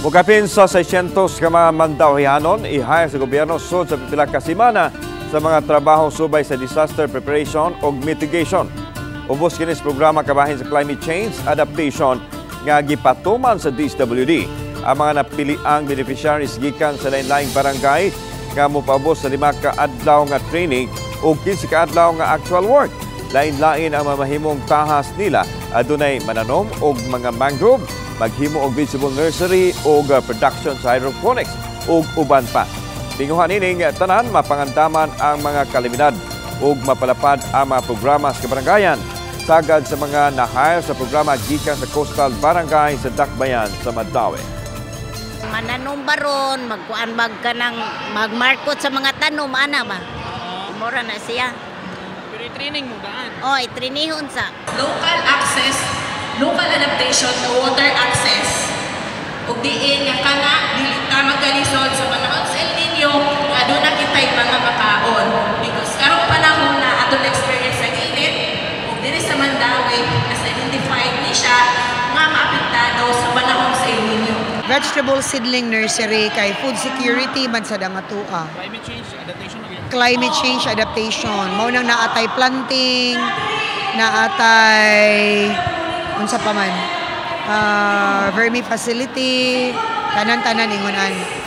Mukapin sa 600 ka mga Mandawihanon i-hire sa gobyerno sud sa pipila ka semana sa mga trabaho subay sa disaster preparation ug mitigation. Ubos kini sa programa kabahin sa climate change adaptation nga gipatuman sa DSWD. Ang mga napiliang beneficiaries gikan sa lain-laing barangay nga mopaubos sa 5 ka adlaw nga training ug 15 ka adlaw nga actual work. Lain-lain ang mamahimong tahas nila, adunay mananom og mga mangrove, maghimo og vegetable nursery og production sa hydroponics ug uban pa. Tinguha nining tanan mapangandaman ang mga kalamidad ug mapalapad ang mga programa sa kabarangayan. Sagad sa mga na-hire sa programa gikan sa coastal barangay sa Dakbayan sa Mandaue. Mananom baron, magkuan mag kanang magmarkot sa mga tanom ana ba. Mura na siya. Pero i-training mo daan. Oh, i-trainihon sa. Local access, local adaptation to water access. Ug diin nga kana dili ta magkalisod sa panahon sa El Nino nga aduna kitay mga makaon. Because karong panahon na atong experience sa init ug diri sa Mandaue as identified ni siya nga maapektado sa panahon sa El Nino. Vegetable seedling nursery kay food security man sad ang atoa. Climate change adaptation na gyud. Climate change adaptation. Mao nang naatay planting, naatay unsa pa man. Vermi facility, tanan-tanan ingon.